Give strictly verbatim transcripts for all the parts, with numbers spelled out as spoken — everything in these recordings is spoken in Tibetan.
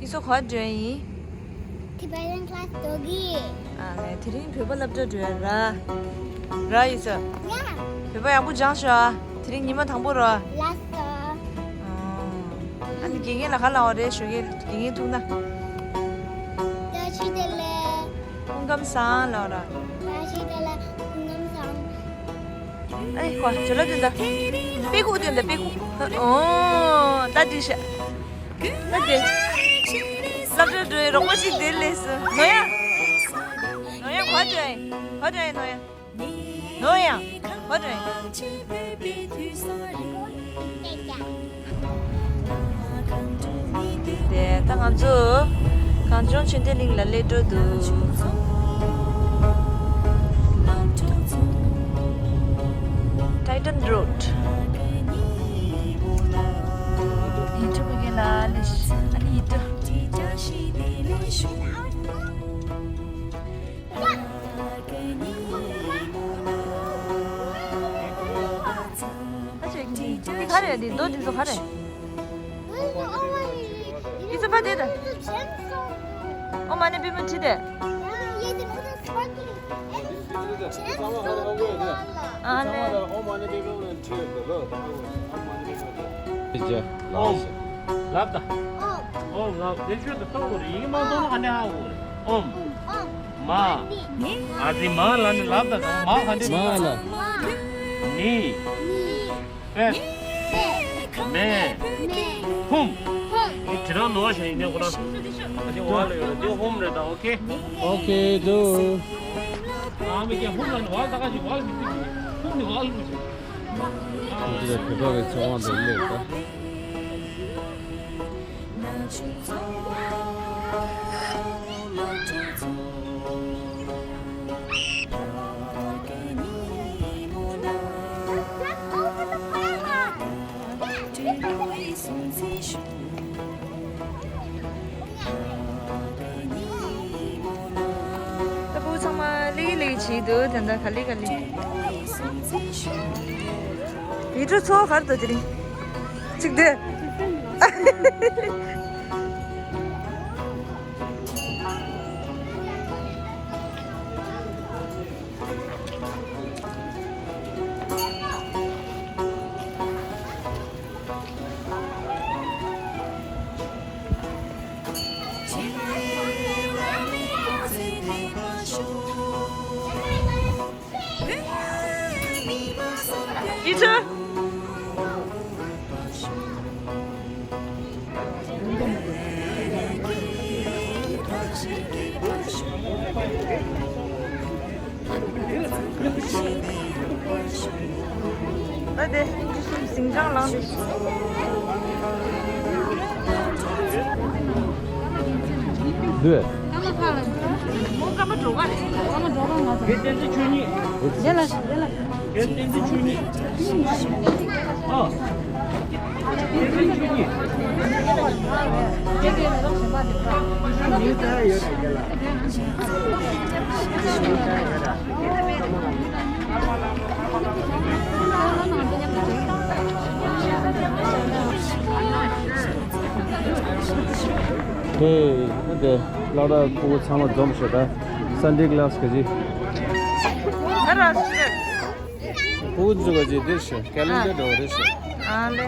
ཡིག་ཚོགས་ག་པར་འགྲོ་ཡིན། Tibetan class འགྲོ་གི། ཨ་ལས། དེ་རིང་བོད་པ་སློབ་གྲྭ་འགྲོ་ཡ་ར། ར་ཡིག་ཚོགས། ཡ། བོད་པ་ཡག་པོ་སྦྱངས་ཤོག་ཨ། དེ་རིང་ཉི་མ་དང་པོ་ར། ལགས་སོ། ཨ་ནི་དགེ་རྒན་ལ་ག་ལབ་པ་རེད། ཞོགས་ཀས་དགེ་རྒན་ཐུག་ན། བཀྲ་ཤིས་བདེ་ལེགས། སྐུ་ཁམས་བཟང་ལབ་ར། བཀྲ་ཤིས་བདེ་ལེགས། སྐུ་ཁམས་བཟང་། ཨེ་ཁོ་ཇོ་ལ་དོན་དག་དཔེ་ཁུག་དོན་དག་དཔེ་ཁུག་ཨོ་ད་འགྲིག་ཤག་ད་དེ། སློབ་གྲྭ་འགྲོ་ཡི་རོགས་པ་ཞིག་དེར་སླེབས་སོང་། ནོ་ཡ། ནོ་ཡ་ག་པར་འགྲོ་ཡིན། ག་པར་འགྲོ་ཡིན་ནོ་ཡ། ནོ་ཡ། ག་པར་འགྲོ་ཡིན། དེ་ད་ང་ཚོ་གངས་ལྗོངས་ཆོས་ལྡན་གླིང་ལ་སླེབས་འགྲོ་འདུག Titan Road། ཡིད་འཕྲོག་གི་ལ་ལས་ཨ་ནི་ཡིད་འཕྲོག་ཁ་ཆེ་འདི་འདི་ག་རེ། འདི་རྡོ་འདི་ཚོ་ག་རེ། འདི་ཚོ་ཕ་དེ་ད། ཨོཾ་མ་ཎི་པདྨེ་བྲིས་ཏེ། ཨ་ལས། ལབ་ད། ཨོཾ། ལབ་དེ་ཆོས་དུ་གཏོང་དགོས་རེད། ཡིག་མ་གཏོང་ན་ཨ་ནི་ཧ་གོ་རེད། ཨོཾ། མ། ཨ་ཙི་མ་ལ་ནི་ལབ་ད། མ་ག་འདྲ། མ་ལ། ནི། པད། མེ། ཧུམ། འདི་དྲི་རང་ནོར་བ་ཞིག་ཡིན་ཏེ་ཁོ་རང་། ཨ་ཙི་ཝ་ལ་ཡོད་རེད། འདི་ཧུམ་རེད་ད། ཨོ་ཁེ། ཨོ་ཁེ་འདུག་ཨ་མི་ཀྱེ་ཧུམ་ལ་ནི་ཝ་ལ་ད་ག་ཞིག་ཝ་ལ་མི་ཐུབ་ཀྱི། ཧུམ་ནི་ཝ་ལ་མི་ཐུབ། འདི་ལ་བོད་པ་གི་ཚེ་དབང་དུ་སླེབས་ད། ད་བུ་ཚང་མ་ལི་ལི་བྱེད་འདུག་ད་ལྟ་ག་ལེ་ག་ལེ། ཡིད་འཕྲོག་ཚོ་གར་དུ་དེ་རིང་གཅིག་སྡོད། ཡིད་འཕྲོག་ཨ་དེ་ཟིང་ཆང་ལངས་ཏེ། འདུས། དེ་བསྟན་འཛིན་ཆོས་ཉིད། དེ་ལ་དེ་ལ། དེ་བསྟན་འཛིན་ཆོས་ཉིད། ཨ། ཧེ། ཨ་དེ་སློབ་གྲྭ་ཕྲུ་གུ་ཚང་མ་འཛོམས་ཤག་ད། སན་ཌེ་ཀ་ལཱས་ག་ཅི། ཨ་ར་ཤི། ཕྲུ་གུ་ཚོ་ག་ཅི་འདིར་ཤོག་ཀེ་ལེན་ཌར་འདྲ་བོ་རེད་ཤག་ཨ་ལེ།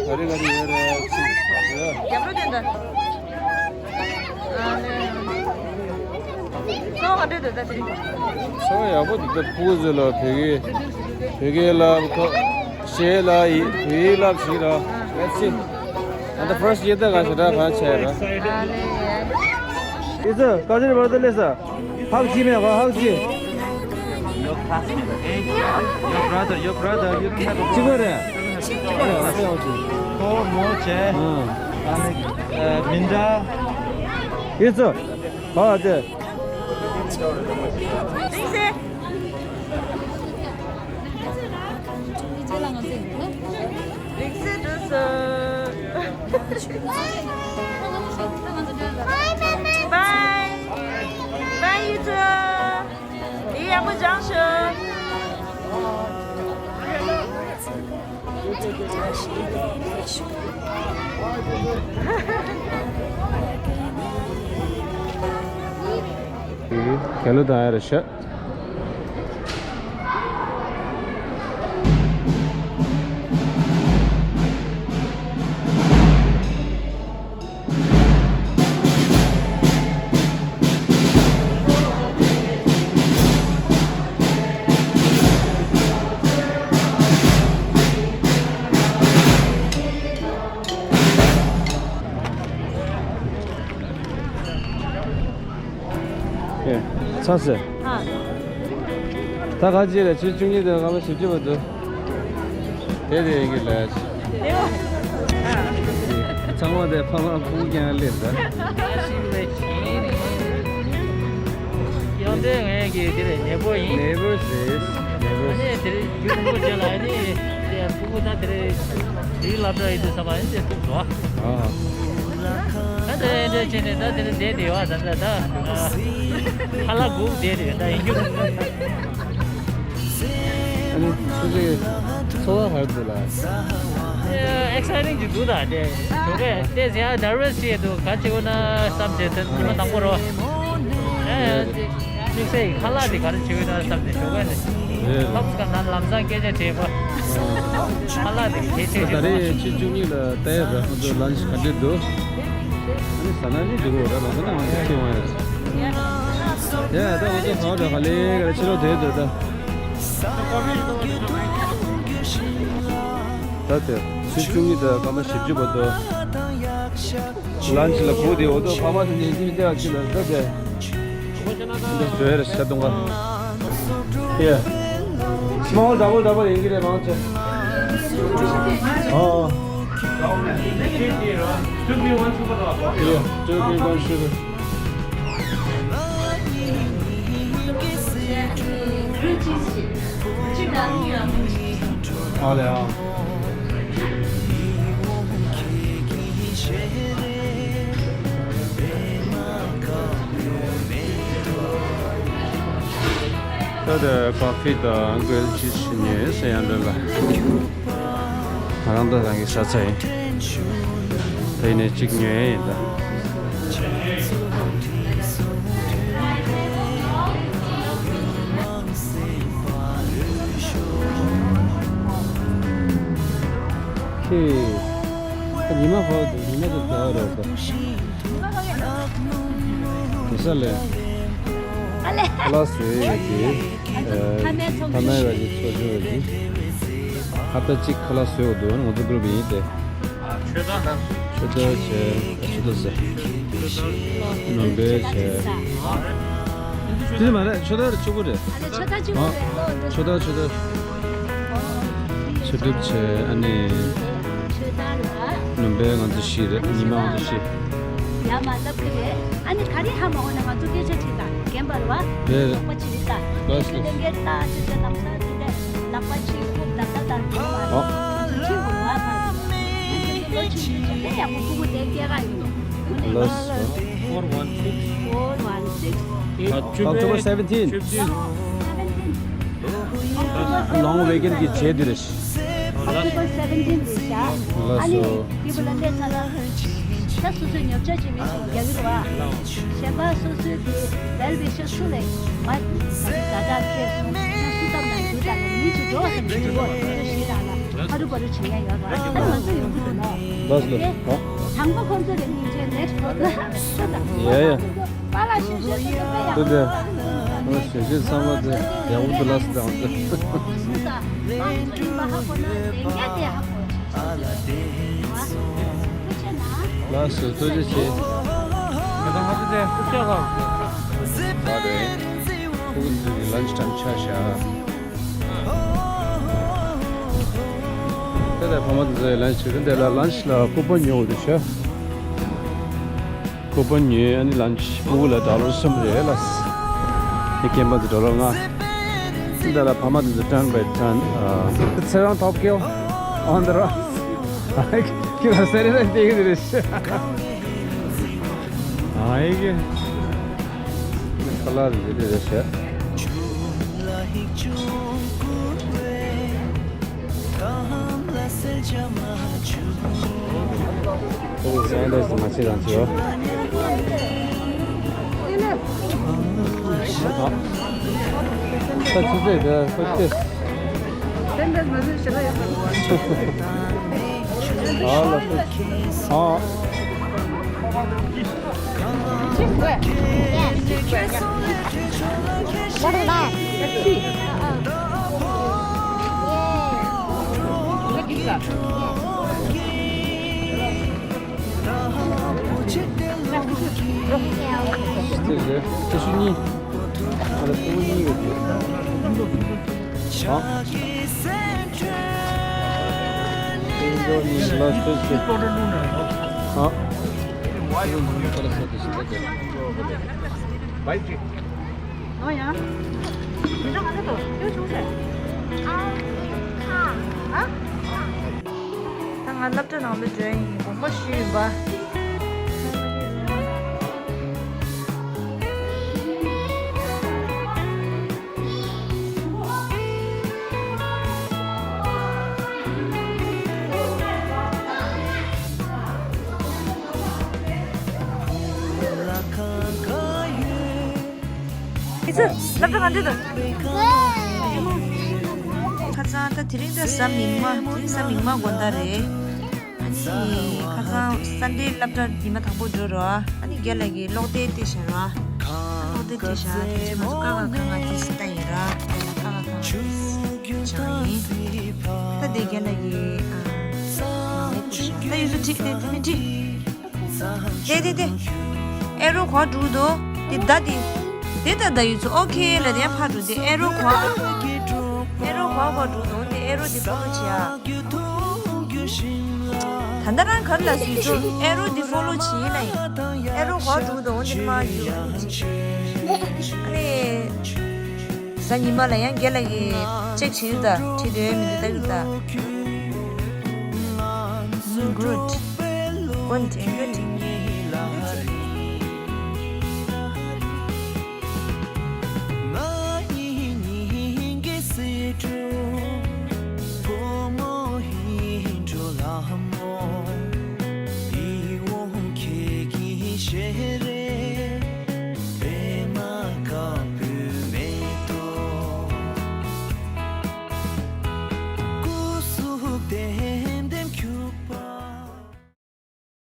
ག་རེ་ག་རེ་ཡོད་རེད་ཅིག་ཡ། རྒྱབ་ལོགས་དེ་འདྲ། ཨ་ལེ། ཚོ་ག་འདྲ་འདུག་ད་དེ་རིང་། ཚོ་ཡག་པོ་འདུག་ད་ཕྲུ་གུ་ཚོ་ལ་བོད་སྐད་བོད་སྐད་བསླབ་ཁོ། གཞས་ལ་ཡི་བོད་ཡིག་བསླབ་ཞིག་ར། Let's see. And the first year ད་ག་ཞེ་དྲག་གང་བྱས་ར། ཨ་ལེ། ཨི་ཙི་ཀ་ཅི་རི་བར་དུ་ལེ་ས། ཧག་ཅི་མེད་པ་ཧག་ཅི། Your classmate, okay? Your brother, your brother, you don't have to ཅི་ག་རེད། ཅི་ག་རེད། ཨ་ཧོ་མོ་ཆེ། ཨ་ནི་མིན་ད། ཡིན་ཙོ། ཧ་ཅེ། རིག་རྩལ་འགྲོ་སོང་། Bye. Bye, you too. ཡིག་ཡག་པོ་སྦྱངས་ཤོག་ཨ་ལེ། གལ་ལོ་དང་ཡ་རེ་ཤ། ཚ་ཟེར། ད་ག་ཅི་རེད། ཆུ་བཅུ་གཉིས་དང་སྐར་མ་བཞི་བཅུ་བར་དུ། དེ་དེ་ཡིན་གྱི་ལས། ཚང་མ་དེ་ཕ་མ་ཕུག་ཀྱང་སླེབས་ད། ཡང་དེ་ངས་ཀྱི་དེ་རེད། ཉེ་པོ་ཡིན། ནེ་བར་རེད། ནེ་བར། ཨ་ནི་དེ་རེད། རྒྱུ་རིན་པོ་ཆེ་ལ་ཨ་ནི་དེ་ཕྲུ་གུ་ད་དེ་རེད། དེའི་སློབ་གྲྭ་ཡིན་དུས་ཙམ་པ་ཨ་ནི་དེ་ཐུག་འགྲོ། ཨ། ད་དེ་འདྲ་བྱས་ནས་ད་དེ་རེད། བསྡད་བསྡད་པ་ད་ད་ད་ཁ་ལག་སྒུག་བསྡད་རེད། ད་ཡིན་རྒྱུ། ཨ་ནི་ཁྱོད་ཚོའི་ཚོར་བ་ག་རེ་འདུག་ལགས། ཨེག་སའི་ཊིང་ཅིག་འདུག་ད་དེ་ཞོགས་ཀས་བལྟས་ཟེར་ཡ་ནར་བེ་སི་བྱེད་འདུག་ག་བྱེད་དགོས་ན་བསམ་བྱས་ད་ཉི་མ་དང་པོ་རོ། ཨེ་དམིགས་བསལ་གྱི་ཁ་ལག་དེ་ག་རེ་བྱེད་དགོས་ན་བསམ་ནས་ཞོགས་ཀས་ནས། རེད། ལྷག་ཙམ་ན་ལམ་སང་སྐད་ཆ་དྲིས་པ། ཁ་ལག་དེ་གལ་ཆེ་ད་ཆེ་རེད། ཆུ་བཅུ་གཉིས་ལ་ལྟ་ཡ་ར། ཁོ་ཚོ་ལན་ཆི་ག་འདྲས་འདུག་ཨ་ནི་ཟ་ན་ནི་འདུག་གོ་ར། ལམ་ཁ་ན་ང་ཚོ་ཁྱེད་འོང་ཡ། ཡ་ད་ང་ཚོ་ག་བ་འགྲོ་ག་ལེ་ག་ལེ་ཕྱི་ལོགས་དེ་འདུག་ད། ད་དེ་ཆུ་བཅུ་གཉིས་དང་སྐར་མ་བཞི་བཅུ་བར་དུ། ལན་ཆི་ལ་སྒུག་དེ་འོ་དོ་ཕ་མ་དེ་ཉན་གྱི་མི་འདུག་ཨ་ཅི་ལ་ད་དེ། འདི་བཟོས་རེད་ཤ་དུང་ག་ཡ། སི་མོལ་ཌབ་བལ་ཌབ་བལ་ཡིན་གྱི་རེད་མང་ཆེ། ཨ། ཡ། ཊུ་ཌིང་ཝན་ཤུ་གར། ཨ་ལེ་ཨ། ད་ལྟ་ཀོ་ཕི་དང་གྷི་རིལ་ཅིས་ཉོས་ཟེར་ཡང་འདོད་ལ། ང་རང་ད་རང་གི་ས་ཚ་ཡིན། ད་ཡིན་ནས་གཅིག་ཉོས་ཡིན་ད། ཁྱེད། ཉི་མ་ཧོ་དེ་ཉི་མ་དེ་དེ་བ་རོགས་དང་། དེ་ས་ལས། ཨ་ལས། ཁ་ལག་བཟོས་ཡོད་ཀྱི། ཨ་ཚོ་ཕ་མའི་ཚོགས་ཕ་མའི་ར་གི་ཚོགས་ཆུང་ཡོད་ཀྱི། ཧབ་ཏ་གཅིག་ཁ་ལག་བཟོས་འོ་འདུག་ང་ཚོ་གུ་རུབ་ཡིན་ཏེ། ཆོས་ཐར་ཆོས་ཐར་བྱས། ཆོས་ཐར་ཟེར། ནོམ་པའི་བྱས། དེ་མ་རེད། ཆོས་ཐར་ཆུ་བོ་རེད། ཨ་ལས་ཆོས་ཐར་ཆུ་བོ་རེད། ཨ་ལོ་འདི། ཆོས་ཐར་ཆོས་ཐར། ཆོས་སྒྲུབ་བྱས། ཨ་ནི། ཆོས་ཐར་ལ། ནོམ་པའི་ང་ཚོ་བཞི་རེད། ཉི་མ་ང་ཚོ་བཞི། ཡ་མ་ལབ་ཀྱི་རེད། ཨ་ནི་ག་རེ་ཧ་མ་གོ་ན་ང་ཚོ་སྐད་ཆ་དྲིས་དང་། རྒན་པར་བ། རེད། ལག་པ་ཅིག་ལྟ། ལགས་སོ། ཆོས་ལྡན་གྱི་ལྟ་ཅི་ཅི་ལམ་སང་ཅི་ལྟ། ལག་པ་ཅིག་ཁུག་ད་ལྟ་ལྟ་རུ་བ། ཨ། ཁྱི་བུ་བ་ཕ། ཨ་ཅི་ལོ་ཆུང་ཆུང་ཆུང་དེ་ཡག་པོ་ཕྲུ་གུ་དེ་སྐྱེ་ག་ཡིན། ལགས་སོ། Four one six. Four one six. October seventeen. Seventeen. Long weekend གི་རྗེས་དེ་རེད། October seventeen རེད་ཤག་ལགས་སོ། ཨ་ནི་དེ་བུ་ལ་སླེབས་ཚར་ན། ད་སོ་སོའི་ཉོ་ཆ་ཅིག་མི་ཞིག་རྒྱག་གི་རེད་བ། གཞན་པ་སོ་སོའི་དེ་well wisher སུ་ལས་མ་ད་ཟ་དྲག་ཁེལ་སོང་ན་སུ་ཙམ་ན་འདུག་ད་ལ་མི་ཅིག་འགྲོ་བ་ཙམ་ཞིག་འགྲོ་བ་ཙམ་ཞིག་ད་ལ་ཧ་རུ་བ་རུ་བྱེད་ཡ་ཡོད་ར། ད་ང་ཚོ་ཡོང་གི་འདུག་ནོ། ལགས་སོ། དེ་ཧ། དང་པོ་ཁོང་ཚོ་རེ་ཉིན་ཆེན་next ཁོ་ཚོ་ཧ་ད། ཡ་ཡ། པཱ་ལགས་ཞུ་ཞུ་ཞུ་ཞུ་པེ་ཡ། དེ་དེ། ཨ་ཞུ་ཞུ་ཚང་མ་དེ་ཡག་པོ་འདུག་ལགས་སོ་དང་དེ། ཞུ་ས། ཨང་ཚོ་ཡིན་པ་ཧ་གོ་ན་དེ་ངས་དེ་ཧ་གོ། ཐུགས་རྗེ་གནང་། ལགས་སོ་ཐུགས་རྗེ་ཆེ། ད་ཧ་ཅི་དེ་ཐུགས་རྗེ་གནང་། ད་རེད། ཕྲུ་གུ་ཚོའི་གི་lunch time ཆགས་ཤག་དེ་ལ་ཕ་མ་དེ་ཚོའི་lunch བྱེད་དུས་དེ་ལ་lunch ལ་ཀུ་པོན་ཉོ་དགོས་འདུག་ཤག་ཀུ་པོན་ཉོས། ཨ་ནི་lunch ཕྲུ་གུ་ལ་ཌོ་ལར་གསུམ་རེད་ལ། ཨ་ནི་རྒན་པ་ཚོ་ཌོ་ལར་ལྔ། དེ་ལ་ཕ་མ་དེ་ཚོ་turn by turn ཚེ་རང་top kill on the rock. ཁྱེད་ལ་སེ་རེ་རེ་བལྟས་ཀྱི་རེད་ཤག་ཨ་ཡེ་གི། ཁ་ལག་རེ་རེ་རེ་བྱས། ཨོ་སེང་ལོ་སི་མ་ཆེ་རང་ཆེ་བ། ད་ཆུ་ཚོད་དེ་ཁོ་ཚོས། ཨ་ལ་ཨ། ཅི་རེད། ཅི་ཞུ་གཉིས། ཨ་ལ་སྤུ་གུ་གཉིས་ཡོད་དེ། ཨ། སྤུ་གུ་གཉིས་ལ་སྤྲད་ཤིག་ཨ། ད་ང་སློབ་གྲྭ་ནང་ལ་འགྲོ་ཡིན། དགོངས་པ་ཞུས་ཡིན་པ། ཨི་ཙི། སློབ་གྲྭ་ག་འདྲ་འདུག་ཁ་སང་ད་དེ་རིང་ད་གཟའ་མིག་དམར། དེ་རིང་གཟའ་མིག་དམར་དགོང་དག་རེད། ཨ་ནི་ཁ་སང་སན་ཌེ་སློབ་གྲྭ་ཉི་མ་དང་པོ་འགྲོ་རོགས། ཨ་ནི་རྒན་ལགས་ཀྱིས་ཀློག་དེབ་སྤྲད་བཞག་རོགས། ཀློག་དེབ་སྤྲད་བཞག་དེ་རྗེས་ང་ཚོ་ཀ་ཁ་ག་ང་དེ་ལྟ་ཡིན་རོགས། ཀ་ཁ་ག་ང་དེ་སྦྱང་ཡིན། ད་དེ་རྒན་ལགས་ཀྱིས་ཨ། ད་ཡོད་ཚོ་ཁྲིད་དེ་དེ་ནི་ཁྲིད། དེ་དེ་དེ། ཨེ་རོ་གོ་བ་འགྲོ་འདུག་དེ་ད་དེ། དེ་ད་ད་ཡོད་ཚོ་ཨོ་ཁེ་ལ་དེ་ཕར་འགྲོ་དེ། ཨེ་རོ་གོ་བ། ཨེ་རོ་གོ་བ་གོ་འགྲོ་འདུག་དེ་ཨེ་རོ་དེ་ཕོ་ལོ་བྱེད་ཨ། ད་ད་རང་གར་ལ་སུས་ཚོ་ཨེ་རོ་དེ་ཕོ་ལོ་བྱེད་ལ་ཡིན། ཨེ་རོ་གོ་བ་འགྲོ་འདུག་དེ་མ་ཡོད། ཨ་ནི། གཟའ་ཉི་མ་ལ་ཡང་རྒན་ལགས་ཀྱིས་ཅེག་བྱེད་ཀྱི་ད། ཁྲིད་འདོད་མི་འདུག་ལྟ་གི་ད། Good. Good.